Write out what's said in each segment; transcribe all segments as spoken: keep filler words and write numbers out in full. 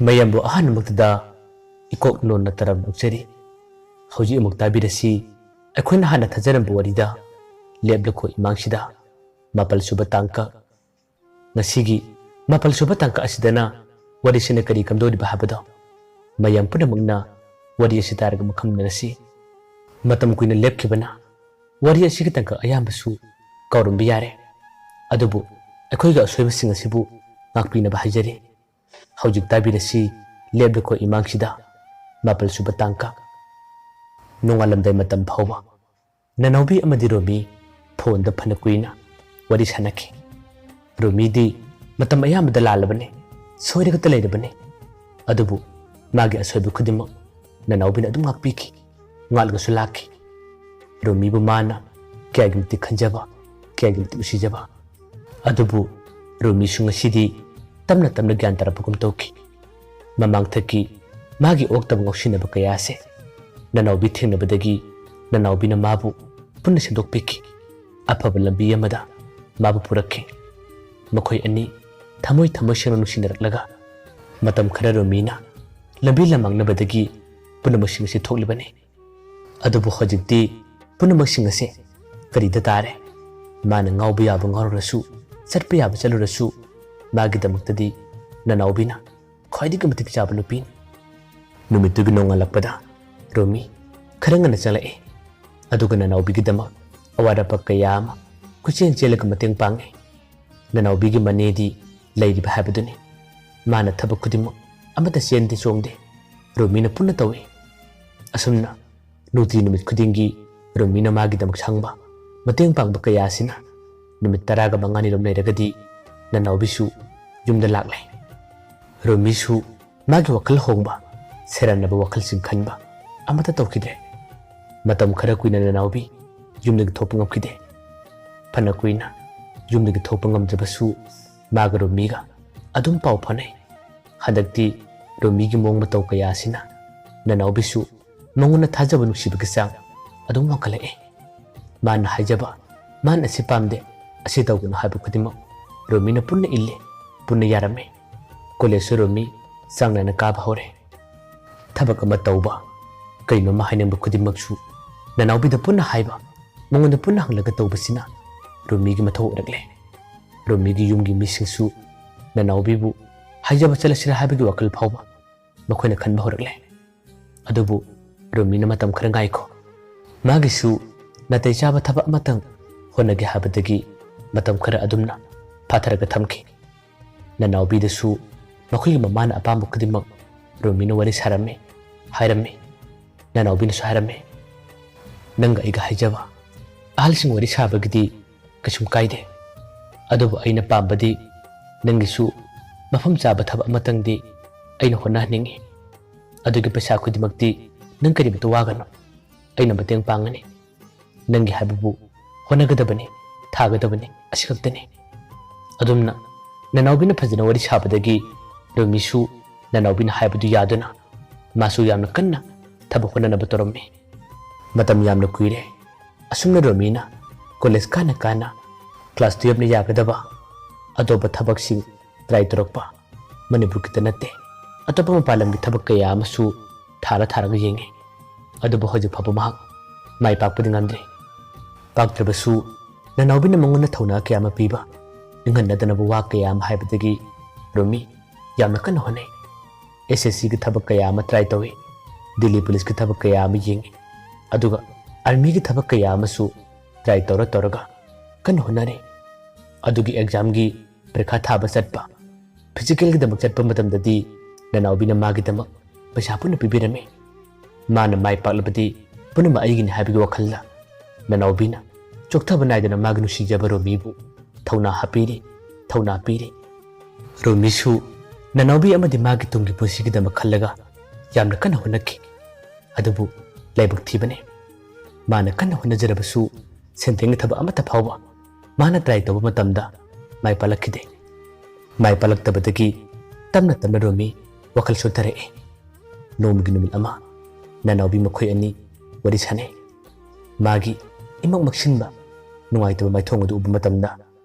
ꯃꯌꯥꯝꯕꯨ ꯑꯍꯥꯟꯕꯃꯛꯇꯗ ꯏꯀꯣꯛ ꯅꯣꯟꯅ ꯇꯔꯥꯝ ꯑꯣꯛꯆꯔꯤ꯫ ꯍꯧꯖꯤꯛ ꯑꯃꯨꯛ ꯇꯥꯕꯤꯔꯁꯤ, ꯑꯩꯈꯣꯏꯅ ꯍꯥꯟꯅ ꯊꯥꯖꯔꯝꯕ ꯋꯥꯔꯤꯗ, ꯂꯦꯞꯂꯈꯣ ꯏꯃꯥꯡꯁꯤꯗ ꯃꯥꯄꯜ ꯁꯨꯕ ꯇꯥꯡꯀꯛ꯫ ꯉꯁꯤꯒꯤ ꯃꯥꯄꯜ ꯁꯨꯕ ꯇꯥꯡꯀꯛ ꯑꯁꯤꯗꯅ ꯋꯥꯔꯤꯁꯤꯅ ꯀꯔꯤ ꯀꯝꯗꯧꯔꯤꯕ ꯍꯥꯏꯕꯗꯣ ꯃꯌꯥꯝ ꯄꯨꯝꯅꯃꯛꯅ ꯋꯥꯔꯤ ꯑꯁꯤ ꯇꯥꯔꯒ ꯃꯨꯈꯝꯅꯔꯁꯤ꯫ ꯃꯇꯝ ꯀꯨꯏꯅ ꯂꯦꯞꯈꯤꯕꯅ ꯋꯥꯔꯤ ꯑꯁꯤꯒꯤ ꯇꯥꯡꯀꯛ ꯑꯌꯥꯝꯕꯁꯨ ꯀꯥꯎꯔꯝꯕ ꯌꯥꯔꯦ꯫ ꯑꯗꯨꯕꯨ ꯑꯩꯈꯣꯏꯒꯤ ꯑꯁꯣꯏꯕꯁꯤꯡ ꯑꯁꯤꯕꯨ ꯉꯥꯛꯄꯤꯅꯕ ꯍꯥꯏꯖꯔꯤ꯫ ꯍꯧꯖꯤꯛ ꯇꯥꯕꯤꯔꯁꯤ, ꯂꯦꯞꯂꯈꯣ ꯏꯃꯥꯡꯁꯤꯗ ꯃꯥꯄꯜ ꯁꯨꯕ ꯇꯥꯡꯀꯛ꯫ ꯅꯣꯡꯉꯥꯜꯂꯝꯗꯥꯏ ꯃꯇꯝ ꯐꯥꯎꯕ ꯅꯅꯥꯎꯕꯤ ꯑꯃꯗꯤ ꯔꯣꯃꯤ ꯐꯣꯟꯗ ꯐꯅ ꯀꯨꯏꯅ ꯋꯥꯔꯤ ꯁꯥꯟꯅꯈꯤ꯫ ꯔꯣꯃꯤꯗꯤ ꯃꯇꯝ ꯑꯌꯥꯝꯕꯗ ꯂꯥꯜꯂꯕꯅꯤ, ꯁꯣꯏꯔꯒꯇ ꯂꯩꯔꯕꯅꯤ꯫ ꯑꯗꯨꯕꯨ ꯃꯥꯒꯤ ꯑꯁꯣꯏꯕ ꯈꯨꯗꯤꯡꯃꯛ ꯅꯅꯥꯎꯕꯤꯅ ꯑꯗꯨꯝ ꯉꯥꯛꯄꯤꯈꯤ, ꯉꯥꯛꯂꯒꯁꯨ ꯂꯥꯛꯈꯤ꯫ ꯔꯣꯃꯤꯕꯨ ꯃꯥꯅ ꯀꯌꯥꯒꯤ ꯃꯇꯤꯛ ꯈꯟꯖꯕ, ꯀꯌꯥꯒꯤ ꯃꯇꯤꯛ ꯅꯨꯡꯁꯤꯖꯕ꯫ ꯑꯗꯨꯕꯨ ꯔꯣꯃꯤꯁꯨ ꯉꯁꯤꯗꯤ ꯇꯞꯅ ꯇꯞꯅ ꯒ꯭ꯌꯥꯟ ꯇꯥꯔꯛꯄꯒꯨꯝ ꯇꯧꯈꯤ꯫ ꯃꯃꯥꯡꯊꯛꯀꯤ ꯃꯥꯒꯤ ꯑꯣꯛꯇꯕ ꯉꯥꯎꯁꯤꯟꯅꯕ ꯀꯌꯥ ꯑꯁꯦ ꯅꯅꯥꯎꯕꯤ ꯊꯦꯡꯅꯕꯗꯒꯤ ꯅꯅꯥꯎꯕꯤꯅ ꯃꯥꯕꯨ ꯄꯨꯟꯅ ꯁꯦꯝꯗꯣꯛꯄꯤꯈꯤ꯫ ꯑꯐꯕ ꯂꯝꯕꯤ ꯑꯃꯗ ꯃꯥꯕꯨ ꯄꯨꯔꯛꯈꯤ꯫ ꯃꯈꯣꯏ ꯑꯅꯤ ꯊꯃꯣꯏ ꯊꯃꯣꯏ ꯁꯦꯡꯅ ꯅꯨꯡꯁꯤꯅꯔꯛꯂꯒ ꯃꯇꯝ ꯈꯔ ꯔꯣꯃꯤꯅ ꯂꯝꯕꯤ ꯂꯝꯃꯥꯡꯅꯕꯗꯒꯤ ꯄꯨꯝꯅꯃꯛꯁꯤꯡ ꯑꯁꯤ ꯊꯣꯛꯂꯤꯕꯅꯤ꯫ ꯑꯗꯨꯕꯨ ꯍꯧꯖꯤꯛꯇꯤ ꯄꯨꯝꯅꯃꯛꯁꯤꯡ ꯑꯁꯦ ꯀꯔꯤꯗ ꯇꯥꯔꯦ? ꯃꯥꯅ ꯉꯥꯎꯕ ꯌꯥꯕ ꯉꯥꯎꯔꯨꯔꯁꯨ, ꯆꯠꯄ ꯌꯥꯕ ꯆꯠꯂꯨꯔꯁꯨ, ꯃꯥꯒꯤꯗꯃꯛꯇꯗꯤ ꯅꯅꯥꯎꯕꯤꯅ ꯈ꯭ꯋꯥꯏꯗꯒꯤ ꯃꯇꯤꯛ ꯆꯥꯕ ꯅꯨꯄꯤꯅꯤ꯫ ꯅꯨꯃꯤꯠꯇꯨꯒꯤ ꯅꯣꯡꯉꯥꯜꯂꯛꯄꯗ ꯔꯣꯃꯤ ꯈꯔ ꯉꯟꯅ ꯆꯪꯂꯛꯏ꯫ ꯑꯗꯨꯒ ꯅꯅꯥꯎꯕꯤꯒꯤꯗꯃꯛ ꯑꯋꯥꯠ ꯑꯄꯥ ꯀꯌꯥ ꯑꯃ ꯀꯣꯏꯆꯦꯟ ꯆꯦꯜꯂꯒ ꯃꯇꯦꯡ ꯄꯥꯡꯉꯤ꯫ ꯅꯅꯥꯎꯕꯤꯒꯤ ꯃꯅꯦꯗꯤ ꯂꯩꯔꯤꯕ ꯍꯥꯏꯕꯗꯨꯅꯤ꯫ ꯃꯥꯅ ꯊꯕꯛ ꯈꯨꯗꯤꯡꯃꯛ ꯑꯃꯠꯇ ꯆꯦꯟꯗꯦ ꯆꯣꯡꯗꯦ, ꯔꯣꯃꯤꯅ ꯄꯨꯟꯅ ꯇꯧꯏ꯫ ꯑꯁꯨꯝꯅ ꯅꯨꯡꯇꯤ ꯅꯨꯃꯤꯠ ꯈꯨꯗꯤꯡꯒꯤ ꯔꯣꯃꯤꯅ ꯃꯥꯒꯤꯗꯃꯛ ꯁꯪꯕ ꯃꯇꯦꯡ ꯄꯥꯡꯕ ꯀꯌꯥ ꯑꯁꯤꯅ ꯅꯨꯃꯤꯠ ꯇꯔꯥꯒ ꯃꯉꯥꯅꯤꯔꯣꯝ ꯂꯩꯔꯒꯗꯤ ꯅꯅꯥꯎꯕꯤꯁꯨ ꯌꯨꯝꯗ ꯂꯥꯛꯂꯦ꯫ ꯔꯣꯃꯤꯁꯨ ꯃꯥꯒꯤ ꯋꯥꯈꯜ ꯍꯣꯡꯕ, ꯁꯦꯔꯥꯟꯅꯕ ꯋꯥꯈꯜꯁꯤꯡ ꯈꯟꯕ ꯑꯃꯠꯇ ꯇꯧꯈꯤꯗ꯭ꯔꯦ꯫ ꯃꯇꯝ ꯈꯔ ꯀꯨꯏꯅ ꯅꯅꯥꯎꯕꯤ ꯌꯨꯝꯗꯒꯤ ꯊꯣꯛꯄ ꯉꯝꯈꯤꯗꯦ꯫ ꯐꯅ ꯀꯨꯏꯅ ꯌꯨꯝꯗꯒꯤ ꯊꯣꯛꯄ ꯉꯝꯗ꯭ꯔꯕꯁꯨ ꯃꯥꯒ ꯔꯣꯃꯤꯒ ꯑꯗꯨꯝ ꯄꯥꯎ ꯐꯥꯎꯅꯩ꯫ ꯍꯟꯗꯛꯇꯤ ꯔꯣꯃꯤꯒꯤ ꯃꯑꯣꯡ ꯃꯇꯧ ꯀꯌꯥ ꯑꯁꯤꯅ ꯅꯅꯥꯎꯕꯤꯁꯨ ꯃꯉꯣꯟꯗ ꯊꯥꯖꯕ ꯅꯨꯡꯁꯤꯕꯒꯤ ꯆꯥꯡ ꯑꯗꯨꯝ ꯋꯥꯡꯈꯠꯂꯛꯏ꯫ ꯃꯥꯅ ꯍꯥꯏꯖꯕ, ꯃꯥꯅ ꯑꯁꯤ ꯄꯥꯝꯗꯦ, ꯑꯁꯤ ꯇꯧꯒꯅꯨ ꯍꯥꯏꯕ ꯈꯨꯗꯤꯡꯃꯛ ꯔꯣꯃꯤꯅ ꯄꯨꯟꯅ ꯏꯜꯂꯤ, ꯄꯨꯟꯅ ꯌꯥꯔꯝꯃꯤ꯫ ꯀꯣꯂꯦꯖꯁꯨ ꯔꯣꯃꯤ ꯆꯥꯡ ꯅꯥꯏꯅ ꯀꯥꯕ ꯍꯧꯔꯦ꯫ ꯊꯕꯛ ꯑꯃ ꯇꯧꯕ, ꯀꯔꯤꯅꯣ ꯑꯃ ꯍꯥꯏꯅꯤꯡꯕ ꯈꯨꯗꯤꯡꯃꯛꯁꯨ ꯅꯅꯥꯎꯕꯤꯗ ꯄꯨꯟꯅ ꯍꯥꯏꯕ, ꯃꯉꯣꯟꯗ ꯄꯨꯟꯅ ꯍꯪꯂꯒ ꯇꯧꯕꯁꯤꯅ ꯔꯣꯃꯤꯒꯤ ꯃꯊꯧ ꯑꯣꯏꯔꯛꯂꯦ꯫ ꯔꯣꯃꯤꯒꯤ ꯌꯨꯝꯒꯤ ꯃꯤꯁꯤꯡꯁꯨ ꯅꯅꯥꯎꯕꯤꯕꯨ ꯍꯥꯏꯖꯕ ꯆꯠꯂꯁꯤꯔꯥ ꯍꯥꯏꯕꯒꯤ ꯋꯥꯈꯜ ꯐꯥꯎꯕ ꯃꯈꯣꯏꯅ ꯈꯟꯕ ꯍꯧꯔꯛꯂꯦ꯫ ꯑꯗꯨꯕꯨ ꯔꯣꯃꯤꯅ ꯃꯇꯝ ꯈꯔ ꯉꯥꯏꯈꯣ, ꯃꯥꯒꯤꯁꯨ ꯅꯥꯇꯩ ꯆꯥꯕ ꯊꯕꯛ ꯑꯃꯇꯪ ꯍꯣꯠꯅꯒꯦ ꯍꯥꯏꯕꯗꯒꯤ ꯃꯇꯝ ꯈꯔ ꯑꯗꯨꯝꯅ ꯐꯥꯊꯔꯒ ꯊꯝꯈꯤ꯫ ꯅꯅꯥꯎꯕꯤꯗꯁꯨ ꯃꯈꯣꯏꯒꯤ ꯃꯃꯥꯅ ꯑꯄꯥꯝꯕ ꯈꯨꯗꯤꯡꯃꯛ ꯔꯣꯃꯤꯅ ꯋꯥꯔꯤ ꯁꯥꯔꯝꯃꯤ, ꯍꯥꯏꯔꯝꯃꯤ꯫ ꯅꯅꯥꯎꯕꯤꯅꯁꯨ ꯍꯥꯏꯔꯝꯃꯤ, "ꯅꯪꯒ ꯑꯩꯒ ꯍꯥꯏꯖꯕ, ꯑꯍꯜꯁꯤꯡ ꯋꯥꯔꯤ ꯁꯥꯕꯒꯤꯗꯤ ꯀꯩꯁꯨꯝ ꯀꯥꯏꯗꯦ꯫ ꯑꯗꯨꯕꯨ ꯑꯩꯅ ꯄꯥꯝꯕꯗꯤ ꯅꯪꯒꯤꯁꯨ ꯃꯐꯝ ꯆꯥꯕ ꯊꯕꯛ ꯑꯃꯇꯪꯗꯤ ꯑꯩꯅ ꯍꯣꯠꯅꯍꯟꯅꯤꯡꯏ꯫ ꯑꯗꯨꯒꯤ ꯄꯩꯁꯥ ꯈꯨꯗꯤꯡꯃꯛꯇꯤ ꯅꯪ ꯀꯔꯤꯃꯇ ꯋꯥꯒꯅꯨ꯫ ꯑꯩꯅ ꯃꯇꯦꯡ ꯄꯥꯡꯒꯅꯤ꯫ ꯅꯪꯒꯤ ꯍꯥꯏꯕꯕꯨ ꯍꯣꯠꯅꯒꯗꯕꯅꯤ, ꯊꯥꯒꯗꯕꯅꯤ, ꯑꯁꯤꯈꯛꯇꯅꯤ꯫" ꯑꯗꯨꯝꯅ ꯅꯅꯥꯎꯕꯤꯅ ꯐꯖꯅ ꯋꯥꯔꯤ ꯁꯥꯕꯗꯒꯤ ꯔꯣꯃꯤꯁꯨ ꯅꯅꯥꯎꯕꯤꯅ ꯍꯥꯏꯕꯗꯨ ꯌꯥꯗꯨꯅ ꯃꯥꯁꯨ ꯌꯥꯝꯅ ꯀꯟꯅ ꯊꯕꯛ ꯍꯣꯠꯅꯅꯕ ꯇꯧꯔꯝꯃꯤ꯫ ꯃꯇꯝ ꯌꯥꯝꯅ ꯀꯨꯏꯔꯦ꯫ ꯑꯁꯨꯝꯅ ꯔꯣꯃꯤꯅ ꯀꯣꯂꯦꯖ ꯀꯥꯅ ꯀꯥꯅ ꯀ꯭ꯂꯥꯁ ꯇꯨꯌꯦꯜꯞꯅ ꯌꯥꯒꯗꯕ ꯑꯇꯣꯞꯄ ꯊꯕꯛꯁꯤꯡ ꯇ꯭ꯔꯥꯏ ꯇꯧꯔꯛꯄ꯫ ꯃꯅꯤꯄꯨꯔ ꯈꯛꯇ ꯅꯠꯇꯦ, ꯑꯇꯣꯞꯄ ꯃꯄꯥꯟ ꯂꯝꯒꯤ ꯊꯕꯛ ꯀꯌꯥ ꯑꯃꯁꯨ ꯊꯥꯔ ꯊꯥꯔꯒ ꯌꯦꯡꯉꯤ꯫ ꯑꯗꯨꯕꯨ ꯍꯧꯖꯤꯛ ꯐꯥꯎꯕ ꯃꯍꯥꯛ ꯃꯥꯏ ꯄꯥꯛꯄꯗꯤ ꯉꯝꯗ꯭ꯔꯤ꯫ ꯄꯥꯛꯇ꯭ꯔꯕꯁꯨ ꯅꯅꯥꯎꯕꯤꯅ ꯃꯉꯣꯟꯗ ꯊꯧꯅꯥ ꯀꯌꯥ ꯑꯃ ꯄꯤꯕ, ꯅꯤꯡꯍꯟꯅꯗꯅꯕ ꯋꯥ ꯀꯌꯥ ꯑꯃ ꯍꯥꯏꯕꯗꯒꯤ ꯔꯣꯃꯤ ꯌꯥꯝꯅ ꯀꯟꯅ ꯍꯣꯠꯅꯩ꯫ ꯑꯦꯁ ꯑꯦꯁ ꯁꯤꯒꯤ ꯊꯕꯛ ꯀꯌꯥ ꯑꯃ ꯇ꯭ꯔꯥꯏ ꯇꯧꯏ, ꯗꯤꯜꯂꯤ ꯄꯨꯂꯤꯁꯀꯤ ꯊꯕꯛ ꯀꯌꯥ ꯑꯃ ꯌꯦꯡꯉꯤ, ꯑꯗꯨꯒ ꯑꯥꯔꯃꯤꯒꯤ ꯊꯕꯛ ꯀꯌꯥ ꯑꯃꯁꯨ ꯇ꯭ꯔꯥꯏ ꯇꯧꯔ ꯇꯧꯔꯒ ꯀꯟꯅ ꯍꯣꯠꯅꯔꯤ꯫ ꯑꯗꯨꯒꯤ ꯑꯦꯛꯖꯥꯝꯒꯤ ꯄꯔꯤꯈꯥ ꯊꯥꯕ ꯆꯠꯄ, ꯐꯤꯖꯤꯀꯦꯜꯒꯤꯗꯃꯛ ꯆꯠꯄ ꯃꯇꯝꯗꯗꯤ ꯅꯅꯥꯎꯕꯤꯅ ꯃꯥꯒꯤꯗꯃꯛ ꯄꯩꯁꯥ ꯄꯨꯟꯅ ꯄꯤꯕꯤꯔꯝꯃꯤ꯫ ꯃꯥꯅ ꯃꯥꯏ ꯄꯥꯛꯂꯕꯗꯤ ꯄꯨꯝꯅꯃꯛ ꯑꯩꯒꯤꯅꯤ ꯍꯥꯏꯕꯒꯤ ꯋꯥꯈꯜꯗ ꯅꯅꯥꯎꯕꯤꯅ ꯆꯣꯛꯊꯕ ꯅꯥꯏꯗꯅ ꯃꯥꯒꯤ ꯅꯨꯡꯁꯤꯖꯕ ꯔꯣꯃꯤꯕꯨ ꯊꯧꯅꯥ ꯍꯥꯞꯄꯤꯔꯤ, ꯊꯧꯅꯥ ꯄꯤꯔꯤ꯫ ꯔꯣꯃꯤꯁꯨ ꯅꯅꯥꯎꯕꯤ ꯑꯃꯗꯤ ꯃꯥꯒꯤ ꯇꯨꯡꯒꯤ ꯄꯨꯟꯁꯤꯒꯤꯗꯃꯛ ꯈꯜꯂꯒ ꯌꯥꯝꯅ ꯀꯟꯅ ꯍꯣꯠꯅꯈꯤ꯫ ꯑꯗꯨꯕꯨ ꯂꯥꯏꯕꯛ ꯊꯤꯕꯅꯤ, ꯃꯥꯅ ꯀꯟꯅ ꯍꯣꯠꯅꯖꯔꯕꯁꯨ ꯁꯦꯟꯊꯪꯒꯤ ꯊꯕꯛ ꯑꯃꯠꯇ ꯐꯥꯎꯕ ꯃꯥꯅ ꯇ꯭ꯔꯥꯏ ꯇꯧꯕ ꯃꯇꯝꯗ ꯃꯥꯏ ꯄꯥꯛꯂꯛꯈꯤꯗꯦ꯫ ꯃꯥꯏ ꯄꯥꯛꯂꯛꯇꯕꯗꯒꯤ ꯇꯞꯅ ꯇꯞꯅ ꯔꯣꯃꯤ ꯋꯥꯈꯜ ꯁꯣꯟꯊꯔꯛꯏ꯫ ꯅꯣꯡꯃꯒꯤ ꯅꯨꯃꯤꯠ ꯑꯃ ꯅꯅꯥꯎꯕꯤ ꯃꯈꯣꯏ ꯑꯅꯤ ꯋꯥꯔꯤ ꯁꯥꯟꯅꯩ꯫ ꯃꯥꯒꯤ ꯏꯃꯛ ꯃꯛꯁꯤꯟꯕ ꯅꯨꯡꯉꯥꯏꯇꯕ ꯃꯥꯏꯊꯣꯡ ꯑꯗꯨ ꯎꯕ ꯃꯇꯝꯗ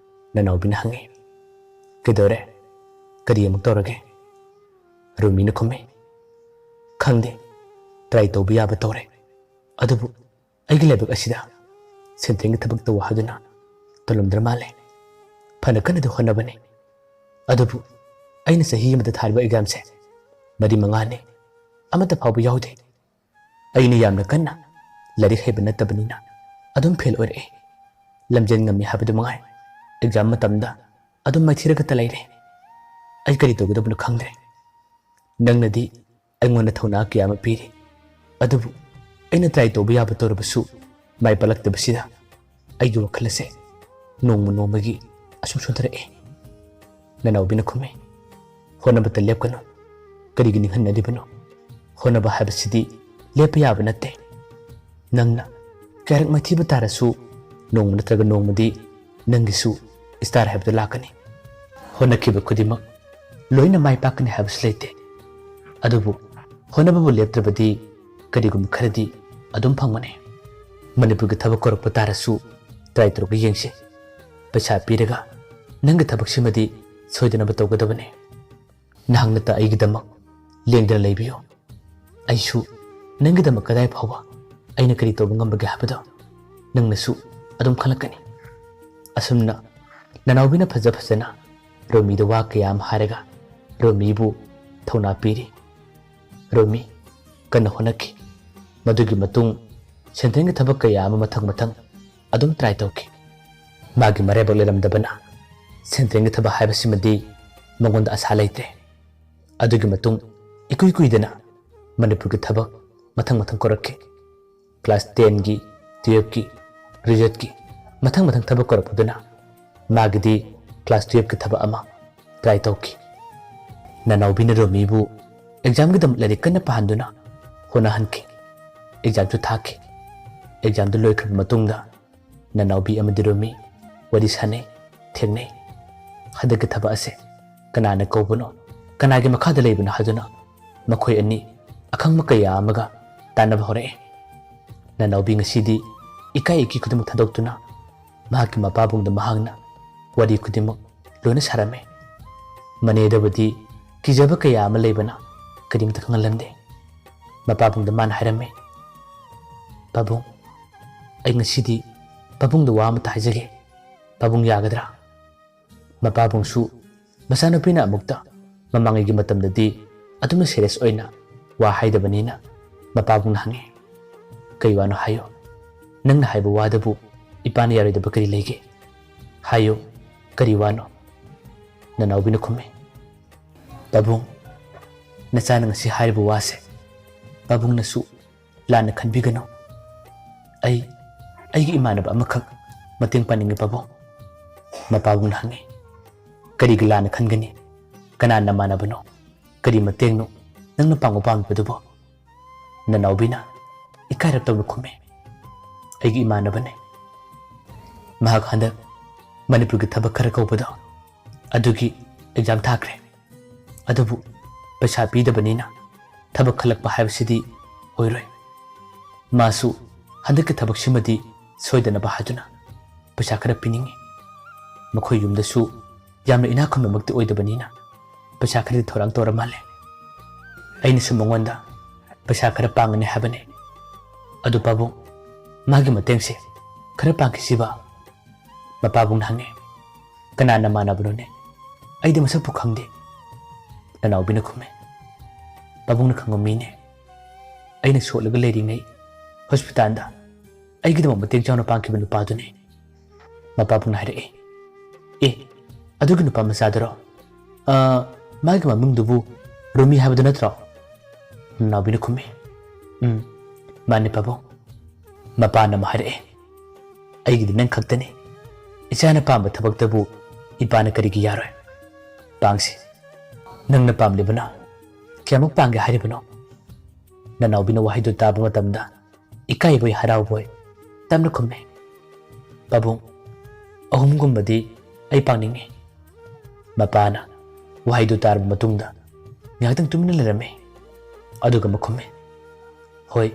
ꯅꯅꯥꯎꯕꯤꯅ ꯍꯪꯉꯤ, "ꯀꯩꯗꯧꯔꯦ? ꯀꯔꯤ ꯑꯃꯨꯛ ꯇꯧꯔꯒꯦ?" ꯔꯣꯃꯤꯅ ꯈꯨꯝꯃꯤ, "ꯈꯪꯗꯦ, ꯇ꯭ꯔꯥꯏ ꯇꯧꯕ ꯌꯥꯕ ꯇꯧꯔꯦ, ꯑꯗꯨꯕꯨ ꯑꯩꯒꯤ ꯂꯥꯏꯕꯛ ꯑꯁꯤꯗ ꯁꯦꯟꯇ꯭ꯔꯦꯜꯒꯤ ꯊꯕꯛ ꯇꯧ ꯍꯥꯏꯗꯨꯅ ꯇꯧꯂꯝꯗ꯭ꯔ ꯃꯥꯜꯂꯦ꯫ ꯐꯅ ꯀꯟꯅꯗꯤ ꯍꯣꯠꯅꯕꯅꯤ, ꯑꯗꯨꯕꯨ ꯑꯩꯅ ꯆꯍꯤ ꯑꯃꯗ ꯊꯥꯔꯤꯕ ꯑꯦꯛꯖꯥꯝꯁꯦ ꯃꯔꯤ ꯃꯉꯥꯅꯤ, ꯑꯃꯠꯇ ꯐꯥꯎꯕ ꯌꯥꯎꯗꯦ꯫ ꯑꯩꯅ ꯌꯥꯝꯅ ꯀꯟꯅ ꯂꯥꯏꯔꯤꯛ ꯍꯩꯕ ꯅꯠꯇꯕꯅꯤꯅ ꯑꯗꯨꯝ ꯐꯦꯜ ꯑꯣꯏꯔꯛꯏ꯫ ꯂꯝꯖꯦꯟ ꯉꯝꯃꯤ ꯍꯥꯏꯕꯗꯨ ꯃꯉꯥꯏ, ꯑꯦꯛꯖꯥꯝ ꯃꯇꯝꯗ ꯑꯗꯨꯝ ꯃꯥꯏꯊꯤꯔꯒꯇ ꯂꯩꯔꯦ꯫ ꯑꯩ ꯀꯔꯤ ꯇꯧꯒꯗꯕꯅꯣ ꯈꯪꯗ꯭ꯔꯦ꯫ ꯅꯪꯅꯗꯤ ꯑꯩꯉꯣꯟꯗ ꯊꯧꯅꯥ ꯀꯌꯥ ꯑꯃ ꯄꯤꯔꯤ, ꯑꯗꯨꯕꯨ ꯑꯩꯅ ꯇ꯭ꯔꯥꯏ ꯇꯧꯕ ꯌꯥꯕ ꯇꯧꯔꯕꯁꯨ ꯃꯥꯏ ꯄꯥꯛꯂꯛꯇꯕꯁꯤꯗ ꯑꯩꯒꯤ ꯋꯥꯈꯜ ꯑꯁꯦ ꯅꯣꯡꯃ ꯅꯣꯡꯃꯒꯤ ꯑꯁꯨꯝ ꯁꯣꯟꯊꯔꯛꯑꯦ꯫" ꯅꯅꯥꯎꯕꯤꯅ ꯈꯨꯝꯃꯤ, "ꯍꯣꯠꯅꯕꯇ ꯂꯦꯞꯀꯅꯨ꯫ ꯀꯔꯤꯒꯤ ꯅꯤꯡꯍꯟꯅꯔꯤꯕꯅꯣ? ꯍꯣꯠꯅꯕ ꯍꯥꯏꯕꯁꯤꯗꯤ ꯂꯦꯞꯄ ꯌꯥꯕ ꯅꯠꯇꯦ꯫ ꯅꯪꯅ ꯀꯌꯥꯔꯛ ꯃꯥꯏꯊꯤꯕ ꯇꯥꯔꯁꯨ ꯅꯣꯡꯃ ꯅꯠꯇ꯭ꯔꯒ ꯅꯣꯡꯃꯗꯤ ꯅꯪꯒꯤꯁꯨ ꯁ꯭ꯇꯥꯔ ꯍꯥꯏꯕꯗꯨ ꯂꯥꯛꯀꯅꯤ꯫ ꯍꯣꯠꯅꯈꯤꯕ ꯈꯨꯗꯤꯡꯃꯛ ꯂꯣꯏꯅ ꯃꯥꯏ ꯄꯥꯛꯀꯅꯤ ꯍꯥꯏꯕꯁꯨ ꯂꯩꯇꯦ꯫ ꯑꯗꯨꯕꯨ ꯍꯣꯠꯅꯕꯕꯨ ꯂꯦꯞꯇ꯭ꯔꯕꯗꯤ ꯀꯔꯤꯒꯨꯝꯕ ꯈꯔꯗꯤ ꯑꯗꯨꯝ ꯐꯪꯒꯅꯤ꯫ ꯃꯅꯤꯄꯨꯔꯒꯤ ꯊꯕꯛ ꯀꯧꯔꯛꯄ ꯇꯥꯔꯁꯨ ꯇ꯭ꯔꯥꯏ ꯇꯧꯔꯒ ꯌꯦꯡꯁꯤ꯫ ꯄꯩꯁꯥ ꯄꯤꯔꯒ ꯅꯪꯒꯤ ꯊꯕꯛꯁꯤꯃꯗꯤ ꯁꯣꯏꯗꯅꯕ ꯇꯧꯒꯗꯕꯅꯤ꯫ ꯅꯍꯥꯛꯅꯇ ꯑꯩꯒꯤꯗꯃꯛ ꯂꯦꯡꯗꯅ ꯂꯩꯕꯤꯌꯨ꯫ ꯑꯩꯁꯨ ꯅꯪꯒꯤꯗꯃꯛ ꯀꯗꯥꯏ ꯐꯥꯎꯕ ꯑꯩꯅ ꯀꯔꯤ ꯇꯧꯕ ꯉꯝꯕꯒꯦ ꯍꯥꯏꯕꯗꯣ ꯅꯪꯅꯁꯨ ꯑꯗꯨꯝ ꯈꯜꯂꯛꯀꯅꯤ꯫" ꯑꯁꯨꯝꯅ ꯅꯅꯥꯎꯕꯤꯅ ꯐꯖ ꯐꯖꯅ ꯔꯣꯃꯤꯗ ꯋꯥ ꯀꯌꯥ ꯑꯃ ꯍꯥꯏꯔꯒ ꯔꯣꯃꯤꯕꯨ ꯊꯧꯅꯥ ꯄꯤꯔꯤ꯫ ꯔꯣꯃꯤ ꯀꯟꯅ ꯍꯣꯠꯅꯈꯤ꯫ ꯃꯗꯨꯒꯤ ꯃꯇꯨꯡ ꯁꯦꯟꯇ꯭ꯔꯦꯜꯒꯤ ꯊꯕꯛ ꯀꯌꯥ ꯑꯃ ꯃꯊꯪ ꯃꯊꯪ ꯑꯗꯨꯝ ꯇ꯭ꯔꯥꯏ ꯇꯧꯈꯤ꯫ ꯃꯥꯒꯤ ꯃꯔꯥꯏꯕꯛ ꯂꯩꯔꯝꯗꯕꯅ ꯁꯦꯟꯇ꯭ꯔꯦꯜꯒꯤ ꯊꯕꯛ ꯍꯥꯏꯕꯁꯤꯃꯗꯤ ꯃꯉꯣꯟꯗ ꯑꯁꯥ ꯂꯩꯇꯦ꯫ ꯑꯗꯨꯒꯤ ꯃꯇꯨꯡ ꯏꯀꯨꯏ ꯀꯨꯏꯗꯅ ꯃꯅꯤꯄꯨꯔꯒꯤ ꯊꯕꯛ ꯃꯊꯪ ꯃꯊꯪ ꯀꯧꯔꯛꯈꯤ꯫ ꯀ꯭ꯂꯥꯁ ꯇꯦꯟꯒꯤ, ꯇꯨꯌꯦꯜꯐꯀꯤ, ꯒ꯭ꯔꯦꯖꯨꯌꯦꯠꯀꯤ ꯃꯊꯪ ꯃꯊꯪ ꯊꯕꯛ ꯀꯧꯔꯛꯄꯗꯨꯅ ꯃꯥꯒꯤꯗꯤ ꯀ꯭ꯂꯥꯁ ꯇꯨꯌꯦꯜꯐꯀꯤ ꯊꯕꯛ ꯑꯃ ꯇ꯭ꯔꯥꯏ ꯇꯧꯈꯤ꯫ ꯅꯅꯥꯎꯕꯤꯅ ꯔꯣꯃꯤꯕꯨ ꯑꯦꯛꯖꯥꯝꯒꯤꯗꯃꯛ ꯂꯥꯏꯔꯤꯛ ꯀꯟꯅ ꯄꯥꯍꯟꯗꯨꯅ ꯍꯣꯠꯅꯍꯟꯈꯤ꯫ ꯑꯦꯛꯖꯥꯝꯁꯨ ꯊꯥꯈꯤ꯫ ꯑꯦꯛꯖꯥꯝꯗꯨ ꯂꯣꯏꯈ꯭ꯔꯕ ꯃꯇꯨꯡꯗ ꯅꯅꯥꯎꯕꯤ ꯑꯃꯗꯤ ꯔꯣꯃꯤ ꯋꯥꯔꯤ ꯁꯥꯟꯅꯩ, ꯊꯦꯡꯅꯩ꯫ ꯍꯟꯗꯛꯀꯤ ꯊꯕꯛ ꯑꯁꯦ ꯀꯅꯥꯅ ꯀꯧꯕꯅꯣ, ꯀꯅꯥꯒꯤ ꯃꯈꯥꯗ ꯂꯩꯕꯅꯣ ꯍꯥꯏꯗꯨꯅ ꯃꯈꯣꯏ ꯑꯅꯤ ꯑꯈꯪꯕ ꯀꯌꯥ ꯑꯃꯒ ꯇꯥꯟꯅꯕ ꯍꯧꯔꯛꯑꯦ꯫ ꯅꯅꯥꯎꯕꯤ ꯉꯁꯤꯗꯤ ꯏꯀꯥꯏ ꯏꯀꯤ ꯈꯨꯗꯤꯡꯃꯛ ꯊꯥꯗꯣꯛꯇꯨꯅ ꯃꯍꯥꯛꯀꯤ ꯃꯄꯥꯕꯨꯡꯗ ꯃꯍꯥꯛꯅ ꯋꯥꯔꯤ ꯈꯨꯗꯤꯡꯃꯛ ꯂꯣꯏꯅ ꯁꯥꯔꯝꯃꯤ꯫ ꯃꯅꯦꯗꯕꯨꯗꯤ ꯀꯤꯖꯕ ꯀꯌꯥ ꯑꯃ ꯂꯩꯕꯅ ꯀꯔꯤꯝꯇ ꯈꯪꯍꯜꯂꯝꯗꯦ꯫ ꯃꯄꯥꯕꯨꯡꯗ ꯃꯥꯅ ꯍꯥꯏꯔꯝꯃꯤ, "ꯄꯥꯕꯨꯡ, ꯑꯩ ꯉꯁꯤꯗꯤ ꯄꯥꯕꯨꯡꯗ ꯋꯥ ꯑꯃꯇ ꯍꯥꯏꯖꯒꯦ꯫ ꯄꯥꯕꯨꯡ ꯌꯥꯒꯗ꯭ꯔꯥ?" ꯃꯄꯥꯕꯨꯡꯁꯨ ꯃꯆꯥꯅꯨꯄꯤꯅ ꯑꯃꯨꯛꯇ ꯃꯃꯥꯡꯉꯩꯒꯤ ꯃꯇꯝꯗꯗꯤ ꯑꯗꯨꯝꯅ serious ꯑꯣꯏꯅ ꯋꯥ ꯍꯥꯏꯗꯕꯅꯤꯅ ꯃꯄꯥꯕꯨꯡꯅ ꯍꯪꯉꯤ, "ꯀꯩ ꯋꯥꯅꯣ ꯍꯥꯏꯌꯨ꯫ ꯅꯪꯅ ꯍꯥꯏꯕ ꯋꯥꯗꯕꯨ ꯏꯄꯥꯅ ꯌꯥꯔꯣꯏꯗꯕ ꯀꯔꯤ ꯂꯩꯒꯦ? ꯍꯥꯏꯌꯨ, ꯀꯔꯤ ꯋꯥꯅꯣ?" ꯅꯅꯥꯎꯕꯤꯅ ꯈꯨꯝꯃꯤ, "ꯄꯥꯕꯨꯡ, ꯅꯆꯥꯅ ꯉꯁꯤ ꯍꯥꯏꯔꯤꯕ ꯋꯥꯁꯦ ꯄꯥꯕꯨꯡꯅꯁꯨ ꯂꯥꯟꯅ ꯈꯟꯕꯤꯒꯅꯨ꯫ ꯑꯩ, ꯑꯩꯒꯤ ꯏꯃꯥꯟꯅꯕ ꯑꯃꯈꯛ ꯃꯇꯦꯡ ꯄꯥꯡꯅꯤꯡꯉꯤ ꯄꯥꯕꯨꯡ꯫" ꯃꯄꯥꯕꯨꯡꯅ ꯍꯪꯉꯤ, "ꯀꯔꯤꯒꯤ ꯂꯥꯟꯅ ꯈꯟꯒꯅꯤ? ꯀꯅꯥ ꯅꯃꯥꯟꯅꯕꯅꯣ? ꯀꯔꯤ ꯃꯇꯦꯡꯅꯣ ꯅꯪꯅ ꯄꯥꯡꯕ ꯄꯥꯝꯂꯤꯕꯗꯨꯕꯣ?" ꯅꯅꯥꯎꯕꯤꯅ ꯏꯀꯥꯏꯔꯞ ꯇꯧꯅ ꯈꯨꯝꯃꯤ, "ꯑꯩꯒꯤ ꯏꯃꯥꯟꯅꯕꯅꯦ꯫ ꯃꯍꯥꯛ ꯍꯟꯗꯛ ꯃꯅꯤꯄꯨꯔꯒꯤ ꯊꯕꯛ ꯈꯔ ꯀꯧꯕꯗꯣ ꯑꯗꯨꯒꯤ exam ꯊꯥꯈ꯭ꯔꯦ꯫ ꯑꯗꯨꯕꯨ ꯄꯩꯁꯥ ꯄꯤꯗꯕꯅꯤꯅ ꯊꯕꯛ ꯈꯜꯂꯛꯄ ꯍꯥꯏꯕꯁꯤꯗꯤ ꯑꯣꯏꯔꯣꯏ꯫ ꯃꯥꯁꯨ ꯍꯟꯗꯛꯀꯤ ꯊꯕꯛꯁꯤꯃꯗꯤ ꯁꯣꯏꯗꯅꯕ ꯍꯥꯏꯗꯨꯅ ꯄꯩꯁꯥ ꯈꯔ ꯄꯤꯅꯤꯡꯉꯤ꯫ ꯃꯈꯣꯏ ꯌꯨꯝꯗꯁꯨ ꯌꯥꯝꯅ ꯏꯅꯥꯛ ꯈꯨꯟꯕꯃꯛꯇꯤ ꯑꯣꯏꯗꯕꯅꯤꯅ ꯄꯩꯁꯥ ꯈꯔꯗꯤ ꯊꯧꯔꯥꯡ ꯇꯧꯔ ꯃꯥꯜꯂꯦ꯫ ꯑꯩꯅꯁꯨ ꯃꯉꯣꯟꯗ ꯄꯩꯁꯥ ꯈꯔ ꯄꯥꯡꯒꯅꯤ ꯍꯥꯏꯕꯅꯦ꯫ ꯑꯗꯨ ꯄꯥꯕꯨꯡ, ꯃꯥꯒꯤ ꯃꯇꯦꯡꯁꯦ ꯈꯔ ꯄꯥꯡꯈꯤꯁꯤꯕ?" ꯃꯄꯥꯕꯨꯡꯅ ꯍꯪꯉꯦ, "ꯀꯅꯥ ꯅꯃꯥꯟꯅꯕꯅꯣꯅꯦ? ꯑꯩꯗꯤ ꯃꯁꯛꯄꯨ ꯈꯪꯗꯦ꯫" ꯅꯅꯥꯎꯕꯤꯅ ꯈꯨꯝꯃꯦ, "ꯄꯥꯕꯨꯡꯅ ꯈꯪꯕ ꯃꯤꯅꯦ꯫ ꯑꯩꯅ ꯁꯣꯠꯂꯒ ꯂꯩꯔꯤꯉꯩ ꯍꯣꯁꯄꯤꯇꯥꯜꯗ ꯑꯩꯒꯤꯗꯃꯛ ꯃꯇꯦꯡ ꯆꯥꯎꯅ ꯄꯥꯡꯈꯤꯕ ꯅꯨꯄꯥꯗꯨꯅꯦ꯫" ꯃꯄꯥꯕꯨꯡꯅ ꯍꯥꯏꯔꯛꯑꯦ, "ꯑꯦ, ꯑꯗꯨꯒꯤ ꯅꯨꯄꯥ ꯃꯆꯥꯗꯨꯔꯣ? ꯑ, ꯃꯥꯒꯤ ꯃꯃꯤꯡꯗꯨꯕꯨ ꯔꯣꯃꯤ ꯍꯥꯏꯕꯗꯨ ꯅꯠꯇ꯭ꯔꯣ?" ꯅꯅꯥꯎꯕꯤꯅ ꯈꯨꯝꯃꯤ, "ꯎꯝ, ꯃꯥꯅꯤ ꯄꯥꯕꯨꯡ꯫" ꯃꯄꯥꯅ ꯑꯃꯨꯛ ꯍꯥꯏꯔꯛꯑꯦ, "ꯑꯩꯒꯤꯗꯤ ꯅꯪ ꯈꯛꯇꯅꯤ꯫ ꯏꯆꯥꯅ ꯄꯥꯝꯕ ꯊꯕꯛꯇꯕꯨ ꯏꯄꯥꯅ ꯀꯔꯤꯒꯤ ꯌꯥꯔꯣꯏ? ꯄꯥꯡꯁꯤ꯫ ꯅꯪꯅ ꯄꯥꯝꯂꯤꯕꯅ ꯀꯌꯥꯃꯨꯛ ꯄꯥꯡꯒꯦ ꯍꯥꯏꯔꯤꯕꯅꯣ?" ꯅꯅꯥꯎꯕꯤꯅ ꯋꯥꯍꯩꯗꯨ ꯇꯥꯕ ꯃꯇꯝꯗ ꯏꯀꯥꯏꯕꯣꯏ ꯍꯔꯥꯎꯕꯣꯏ ꯇꯞꯅ ꯈꯨꯝꯃꯦ, "ꯄꯥꯕꯨꯡ, ꯑꯍꯨꯝꯒꯨꯝꯕꯗꯤ ꯑꯩ ꯄꯥꯡꯅꯤꯡꯉꯤ꯫" ꯃꯄꯥꯅ ꯋꯥꯍꯩꯗꯨ ꯇꯥꯔꯕ ꯃꯇꯨꯡꯗ ꯉꯥꯏꯍꯥꯛꯇꯪ ꯇꯨꯃꯤꯟꯅ ꯂꯩꯔꯝꯃꯤ꯫ ꯑꯗꯨꯒ ꯑꯃꯨꯛ ꯈꯨꯝꯃꯤ, "ꯍꯣꯏ,